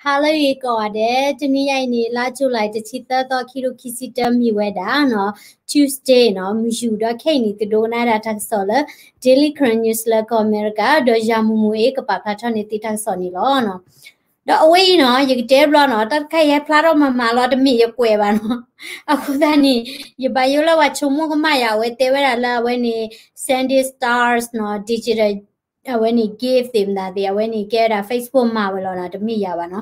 ဟါလၢအဂ့ၤကိးဂၤဒဲး, တနံၤညါအံၤန့ၣ် လါ July တဆံသၢသီ ခံကထိခံဆံတၢ မ့ၢ်ဝဲဒၣ်နီၤ Tuesday နီၤ မုၢ်ယူာ်, ဒီးခဲအံၤန့ၣ် သုဒိကနၣ်ဒၣ်တၢ်ကစီၣ်လၢ Daily Karen News လၢကီၢ်အမဲရကၤ, ဒီးယၤမူမူအ့ၣ် ကပာ်ဖျါထီၣ်န့ၢ်သုတၢ်ကစီၣ်န့ၣ်လီၤ. ဒီးအဝဲအံၤနီၤ ယကတဲဘျီနီၤ, တၢ်တခါအံၤဟဲဖျါထီၣ်မၤမၤလီၤ တမ့ၢ်ယကွဲးဘၣ်နီၤ. အဃိသတးန့ၣ် ယဘၣ်ယိၣ်လၢပှၤဆိကမိၣ်ကမၣ်ယၤ, အဝဲတဲဝဲဒၣ်လၢအဝဲန့ၣ် Sandy Stars နီၤ Digital အဝဲန့ၣ် gift သ့ၣ်မတၤသ့ၣ်, အဝဲန့ၣ်ကဲဝဲဒၣ် Facebook မၤဝဲလီၤနီၤ, တမ့ၢ်ယၤဘၣ်နီ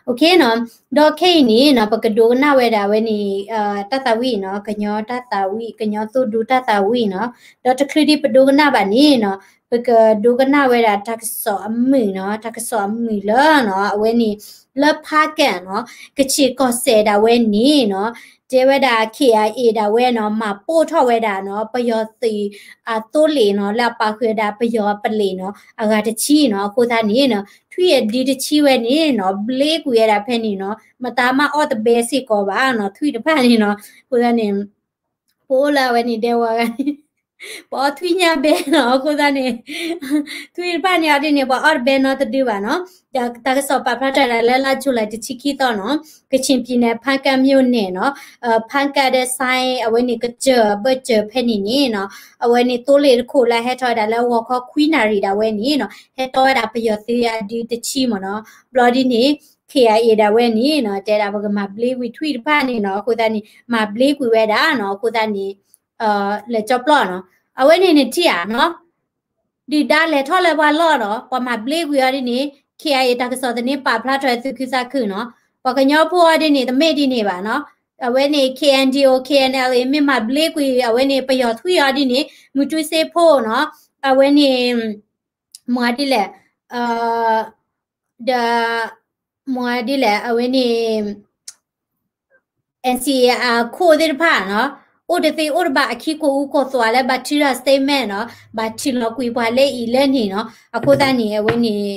ၤ. နီၤ, ဒီးခဲအံၤန့ၣ်နီၤ ပကဒိကနၣ်ဝဲဒၣ်အဝဲန့ၣ် တၢ်သးဝံၣ်နီၤ, ကညီတၢ်သးဝံၣ်, ကညီသိၣ်ဒူတၢ်သးဝံၣ်နီၤ. ဒီးတချုးဒံးပဒိကနၣ်ဘၣ်န့ၣ်နီၤ ပကဒိကနၣ်ဝဲဒၣ်တၢ်ကစီၣ်အမုာ်နီၤ, တၢ်ကစီၣ်အမုာ်လၢနီၤ အဝဲန့ၣ် လၢဖါကၣ်နီၤ, ကချ့ၣ်ကီၢ်စဲၣ်ဒၣ်ဝဲန့ၣ်နီၤ တဲဝဲဒၣ် K I A ဒၣ်ဝဲနီၤ မၤပိၢ်ထီၣ်ဝဲဒၣ်နီၤ ပယီၤသုးအသိလ့ၣ်နီၤ လၢအပာ်ဃုာ်ဝဲဒၣ်ပယီၤအပလ့ၣ်နီၤ အဂၤတဆံနီၤ. အဃိသတးန့ၣ်နီၤ ထွံၣ်အဒုတဆံဝဲန့ၣ်နီၤ ဘျ့ကွံာ်ဝဲဒၣ်ဖဲန့ၣ်နီၤ, မတၤမၤအီၣ်တဘဲစ့ၢ်ကီးဘၣ်နီၤ ထွံၣ်တဖၣ်န့ၣ်နီၤ. အဃိသတးန့ၣ် ပအိၣ်လၢအဝဲန့ၣ်ဒဲဝဲဂၤန့ၣ် ပအီၣ်ထွံၣ်ညၣ်ဘဲနီၤ. အဃိသတးန့ၣ် ထွံၣ်တဖၣ်န့ၣ်အီၤဒ်န့ၣ် ပှၤအီၣ်တဘဲနီတဒုဘၣ်နီၤ. ဒီးတၢ်ကစီၣ်ပာ်ဖျါထီၣ်ဒၣ်လၢလါ July တဆံခံသီနီၤ, ကချင်ပြည်နယ် ဖားကန့်မြို့နယ်နီၤ, ဖားကန့်ဒီး ဆိုင်း အဝဲန့ၣ် ကစၢၢ်အဘၢၣ်စၢၢ်ဖဲန့ၣ်န့ၣ်နီၤ, အဝဲန့ၣ်သိလ့ၣ်တခိၣ်လၢဟဲထီၣ်ဝဲဒၣ်လၢဂီၤခီခွံနၣ်ရံၣ်ဒၣ်ဝဲန့ၣ်နီၤ ဟဲတီဝဲဒၣ်ပယီၤသုးအဒုတဆံမ့ၢ်နီၤ. ဘျီဒ်န့ၣ် K I A ဒၣ်ဝဲန့ၣ်နီၤ တဲဒၣ်ပကမၤဘျ့ကွံာ်ထွံၣ်တဖၣ်န့ၣ်နီၤ. အဃိသတးန့ၣ် မၤဘျ့ကွံာ်ဝဲဒၣ်နီၤ. အဃိသတးန့ၣ် လဲၤကၠီပျီနီၤ. အဝဲန့ၣ်နထံၣ်ဧါနီၤ ဒုၣ်ဒါလဲၤထီၣ်လၢပှၤလီၢ်နီၤ, ပှၤမၤဘျ့ကွံာ်အီၤဒ်န့ၣ် K I A တၢ်ကစီၣ်သန့ပာ်ဖျါထီၣ်သုးခုသးခုနီၤ. ပှၤကညီဖိအီၤဒ်န့ၣ် တမ့ၢ်ဒ်န့ၣ်ဘၣ်နီၤ. အဝဲန့ၣ် K N D O K N L A မ့ၢ်မၤဘျ့ကွံာ် အဝဲန့ၣ် ပယီၤထွံၣ်အီၤဒ်န့ၣ် မုၢ်တူစ့ဖိနီၤ. အဝဲန့ၣ် မၤဒ်လဲၣ် ဒီး မၤဒ်လဲၣ် အဝဲန့ၣ် N C A အခိၣ်သ့ၣ်တဖၣ်နီၤ, အိၣ်တသ့အိၣ်တဘၣ်အခံကိးအူကိးသွးလၢဘၣ်ထုးထီၣ် statement နီၤ, ဘၣ်ထုးလီၤကွံာ်ပှၤလၢအံၤလၢန့ၣ်နီၤ. အဃိသတးန့ၣ် အဝဲန့ၣ်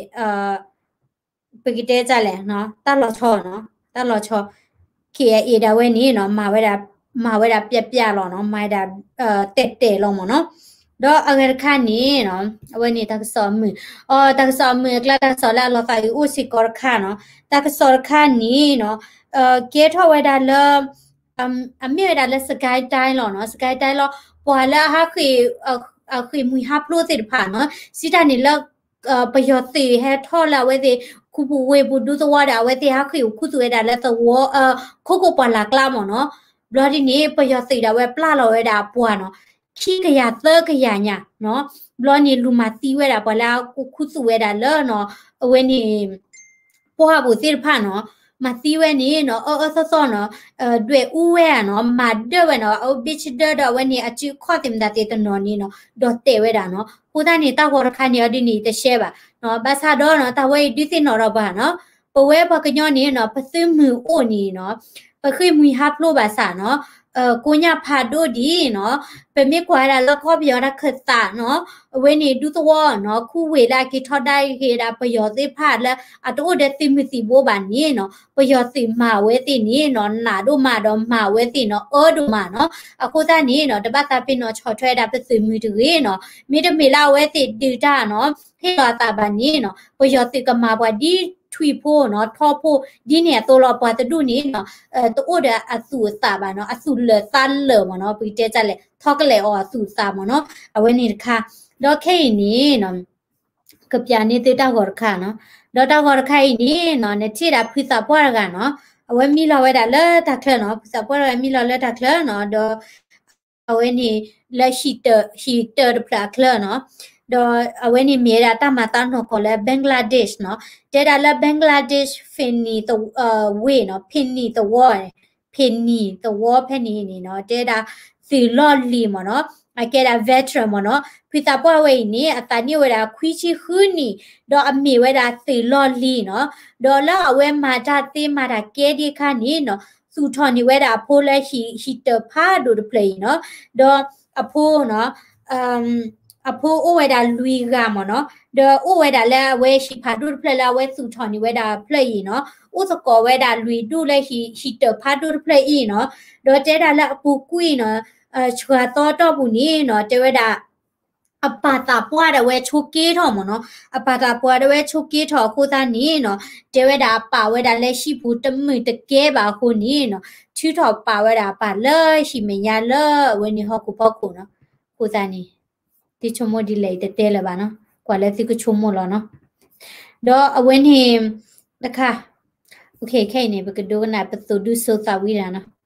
ပကတဲဒ်လဲၣ်နီၤ, တၢ်လီၤဆီနီၤ, တၢ်လီၤဆီ K I A ဒၣ်ဝဲန့ၣ်နီၤ မၤဝဲဒၣ် မၤဝဲဒၣ်ပျဲးပျဲးလီၤနီၤ, မၤဝဲဒၣ် တဲာ်တဲာ်လီၤမ့ၢ်နီၤ. ဒီးအဂၤတခါန့ၣ်နီၤ အဝဲန့ၣ်တၢ်ကစီၣ်အမုာ်, အတၢ်ကစီၣ်အမုာ်အကျါ တၢ်ကစီၣ်လၢအလီၤသးအုးအိၣ်စ့ၢ်ကီးတခါနီၤ. တၢ်ကစီၣ်တခါန့ၣ်နီၤ ကဲထီၣ်ဝဲဒၣ်လၢ အမ့ၢ်ဝဲဒၣ်လၢ စကဲတၢ်လီၤနီၤ, စကဲတၢ်လီၤ ပှၤလၢအဟးဃ့ၢ် အဃ့ၢ်မှံဟးဖျိးသ့ၣ်တဖၣ်နီၤ, စံးတၢ်န့ၣ်လၢ ပယီၤသုးဟဲထီၣ်လၢအဝဲသ့ၣ် ခူပူၤဝ့ၢ်ပူၤဒူသဝီဒီး အဝဲသ့ၣ်ဟးဃ့ၢ်ခူသူၣ်ဝဲဒၣ်လၢသဝီ ခိခိၣ်ပှၢ်လၢ်ကျါမ့ၢ်နီၤ. ဘျီဒ်န့ၣ် ပယီၤသုးဒၣ်ဝဲပျၢ်လီၤဝဲဒၣ်အပှၤနီၤ ခံကယၤသၢကယၤညါနီၤ. ဘျီန့ၣ်လူၤမၤသံဝဲဒၣ်ပှၤလၢအခူသူၣ်ဝဲဒၣ်လၢနီၤ အဝဲန့ၣ် ပှၢ်ပူၤသ့ၣ်တဖၣ်နီၤ, မၤသံဝဲန့ၣ်နီၤ အၢအၢသီသီနီၤ, ဒွဲၣ်အူဝဲဧါနီၤ, မၤဒၢဝဲနီၤ, အဝဲဘ့ၣ်ဆၢဒၢဒီးအဝဲန့ၣ် အစုအခီၣ်သ့ၣ်မတၤသ့ၣ်တနီၤန့ၣ်နီၤ ဒီးတဲာ်ဝဲဒၣ်နီၤ. အဃိသတးန့ၣ် တၢ်ဂီၤတခါန့ၣ်အီၤဒ်န့ၣ်တရှဲဘၣ်နီၤ, ဘၣ်ဆၣ်ဒီးနီၤ တၢ်ဝဲအံၤဒုးသ့ၣ်နီၣ်ထီၣ်ပှၤနီၤ, ပဝဲပှၤကညီန့ၣ်နီၤ ပသုးမုၢ်အိၣ်န့ၣ်နီၤ ပဃ့ၢ်မှံဟးဖျိးဘၣ်ဆၣ်နီၤ ကိးညါဖးဒိၣ်ဒံးနီၤ, ပမ့ၢ်ကွၢ်ဝဲဒၣ်လၢကီၢ်ပယီၤတၢ်ခၢၣ်သးနီၤ, အဝဲန့ၣ်ဒူသဝီနီၤ ခူဝ့ၢ်လၢအက့ၤထီဒါက့ၤဒၣ်ပယီၤသ့ၣ်တဖၣ်လၢအတအိၣ်ဒီးသုးမုၢ်သံၣ်ဘိဘၣ်န့ၣ်နီၤ, ပယီၤသုးမၤဝဲသ့ၣ်န့ၣ်နီၤ နးဒိၣ်မးဒီးမၤဝဲသ့ၣ်နီၤ အၢဒိၣ်မးနီၤ. အဃိသတးန့ၣ်နီၤ တဘၣ်သးပ့ၤနီၣ်ဆီၣ်ထွဲဒၣ်ပသုးမုၢ်တဂ့ၤနီၤ, မ့တမ့ၢ်လၢအဝဲသ့ၣ်ဒုးတၢ်နီၤ ဟ့ၣ်လီၤအသးဘၣ်န့ၣ်နီၤ ပယီၤသုးကမၤပှၤဒ်ထွံၣ်ဖိနီၤ ထီဖိ ဒ်န့ၣ်အသိးလီၤ. ပှၤတဒူၣ်န့ၣ်နီၤ တအိၣ်ဒီးအသူၣ်အသးဘၣ်နီၤ, အသူၣ်လၢာ်သးလၢာ်မ့ၢ်နီၤ, ပကတဲဒ်လဲၣ် ထီကလဲာ်အီၤအသူၣ်အသးမ့ၢ်နီၤ, အဝဲန့ၣ်တခါ. ဒီးခဲအံၤန့ၣ်နီၤ ကပျးန့ၢ်သုတၢ်ဂီၤတခါနီၤ, ဒီးတၢ်ဂီၤတခါအံၤန့ၣ်နီၤ နထံၣ်ဒၣ်ဖုသးပှၢ်တဂၤနီၤ, အဝဲမံလီၤဝဲဒၣ်လၢတၢ်ချၢနီၤ, ဖုသးပှၢ်တဂၤမံလီၤလၢတၢ်ချၢနီၤ, ဒီး အဝဲန့ၣ်လၢဟံၣ်တၢၢ်တဖျၢၣ်အချၢနီၤ, ဒီးအဝဲန့ၣ်မ့ၢ်ဝဲဒၣ်တၢ်မၤသးနီၢ်ကီၢ်လၢ Bangladesh နီၤ, တဲဒၣ်လၢ Bangladesh ဖဲနံၤဝ့ၢ်နီၤ, ဖဲနံၤသဝီ, ဖဲနံၤသဝီဖဲန့ၣ်န့ၣ်နီၤ တဲဒၣ်သုးလီၢ်လံၤမ့ၢ်နီၤ, အကဲဒၣ် veteran မ့ၢ်နီၤ, ဖုသးပှၢ်ဝဲအံၤန့ၣ် အသးနံၣ်အိၣ်ဝဲဒၣ်ခွံဆံဃုနံၣ်, ဒီးအမ့ၢ်ဝဲဒၣ်သုးလီၢ်လံၤနီၤ, ဒီးလၢအဝဲမၤတၢ်သ့မၤတၢ်ကဲဒ်အခါန့ၣ်နီၤ သူၣ်ထီၣ်န့ၢ်ဝဲဒၣ်အဖိလၢဟံၣ်တၢၢ်ဖးဒိၣ်တဖျၢၣ်အံၤနီၤ, ဒီးအဖိနီၤ အဖိအိၣ်ဝဲဒၣ်လွံၢ်ဂၤမ့ၢ်နီၤ, ဒီးအိၣ်ဝဲဒၣ်လၢအဝဲဟံၣ်ဖးဒိၣ်တဖျၢၣ်လၢအဝဲသူၣ်ထီၣ်န့ၢ်ဝဲဒၣ်ဖျၢၣ်အံၤနီၤ, အိၣ်သကိးဝဲဒၣ်လွံၢ်ဒူၣ်လၢဟံၣ်တၢၢ်ဖးဒိၣ်တဖျၢၣ်အံၤနီၤ, ဒီးတဲဒၣ်လၢအပူၤကွံာ်နီၤ ဆှၤသီတီၢ်ပူၤန့ၣ်နီၤ တဲဝဲဒၣ် အပာ်သးပှၢ်ဒၣ်ဝဲဆိးက့ထီၣ်မ့ၢ်နီၤ, အပာ်သးပှၢ်ဒၣ်ဝဲဆိးက့ထီၣ်အဃိသတးန့ၣ်နီၤ, တဲဝဲဒၣ်အပာ်ဝဲဒၣ်လၢဟံၣ်ပူၤတမုာ်တကဲဘၣ်အဃိန့ၣ်နီၤ, ထုးထီၣ်ပာ်ဝဲဒၣ်အပၢ်လၢဟံၣ်မဲာ်ညါလၢအဝဲန့ၣ်ဟီၣ်ခိၣ်ဖီခိၣ်နီၤ, အဃိသတးန့ၣ် သုဆိကမိၣ်ဒ်လဲၣ်အံၤတတဲလၢၤဘၣ်နီၤ, ကွၢ်လၢသုကဆိကမိၣ်လီၤနီၤ, ဒီးအဝဲန့ၣ် တခါ ခဲအံၤန့ၣ် ပကဒိကနၣ်ပသိၣ်ဒူစိသးဝံၣ်တၢ်နီၤ.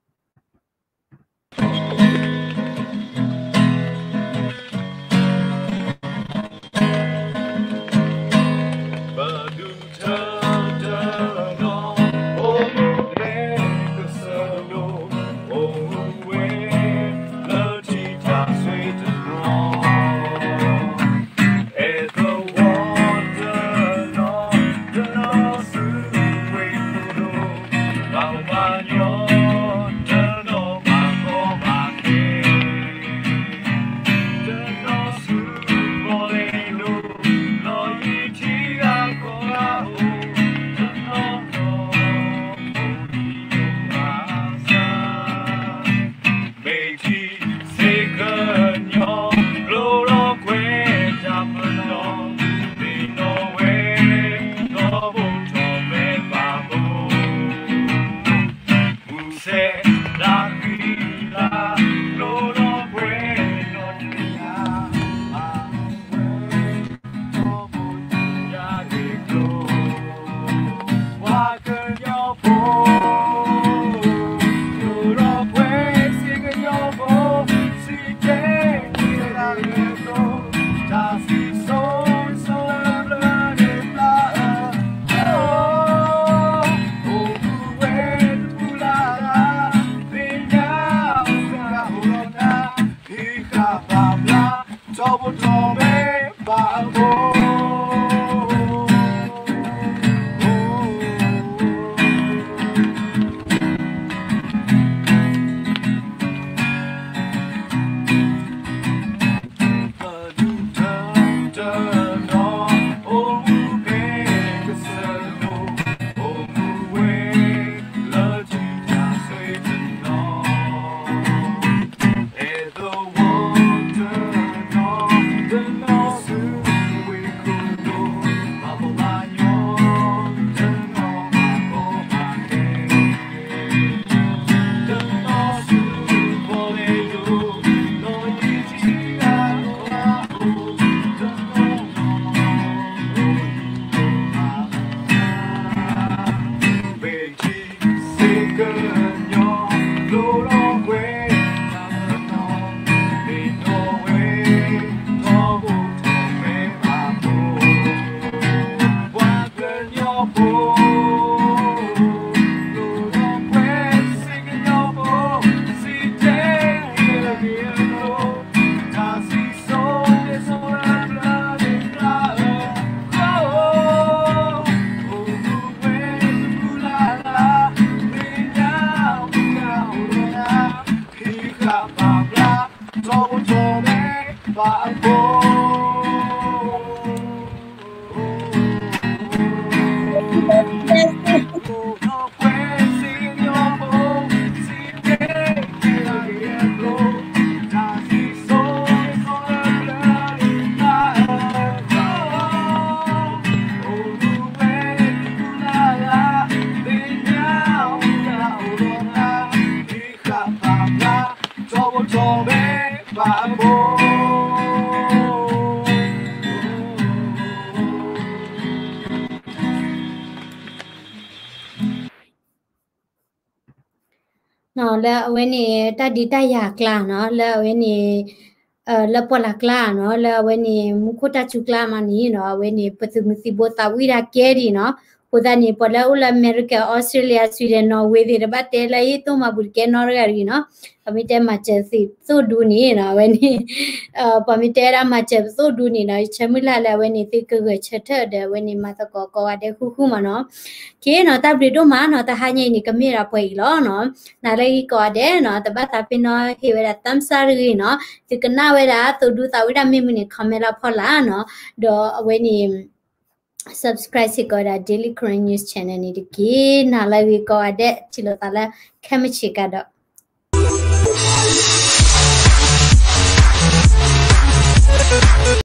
လၢအဝဲန့ၣ် တၢ်ဒုးတၢ်ယၤကျါနီၤ, လၢအဝဲန့ၣ် လၢပှၢ်လၢ်ကျါနီၤ, လၢအဝဲန့ၣ် မူခိၣ်တၢ်စူၤကျါမးန့ၣ်နီၤ, အဝဲန့ၣ် ပသုးမုၢ်သံၣ်ဘိသးဝံၣ်တၢ်ကဲဒံးနီၤ, အဃိသတးန့ၣ် ပှၤလၢအိၣ်လၢအမဲရကၤ Australia Sweden Norway သ့ၣ်တဘၣ်တဲလၢယသိၣ်မၤဘူၣ်တကဲနီတဂၤတဂ့ၤနီၤ, ပှၤမ့ၢ်တဲမၤစၢၤသုသိၣ်ဒူန့ၣ်နီၤ, အဝဲန့ၣ် ပှၤမ့ၢ်တဲဝဲဒၣ်မၤစၢၤပသိၣ်ဒူန့ၣ်နီၤ, ယဆၢမုၢ်လၢ်လၢအဝဲန့ၣ် သုကဂဲၤဆၢထၢၣ်ဒီး အဝဲန့ၣ်မၤသကိးကိးဂၤဒဲးဃူဃူမးနီၤ. က့နီၤ, တၢ်ဘျုးဒိၣ်မးနီၤ, တဟါညါအံၤန့ၣ် ကမ့ၢ်ဒၣ်ပှဲၤအံၤလီၤနီၤ. နၤလၢဂ့ၤကိးဂၤဒဲးနီၤ, တဘၣ်သးပ့ၤနီၣ်ဟ့ၣ်ဝဲဒၣ် thumbs up တဂ့ၤနီၤ, သုကနၣ်ဝဲဒၣ်သိၣ်ဒူသးဝံၣ်တၢ်မ့ၢ်မုာ်န့ၣ် comment လၢဖီလာ်နီၤ, ဒီးအဝဲန့ၣ် subscribe စ့ၢ်ကီးဝဲဒၣ် Daily Karen News Channel န့ၣ်တက့ၢ်. နၤလၢဂ့ၤကိးဂၤဒဲး ထံၣ်လိာ်သးလၢခဲမုၢ်ဆ့ၣ်ကဒီး.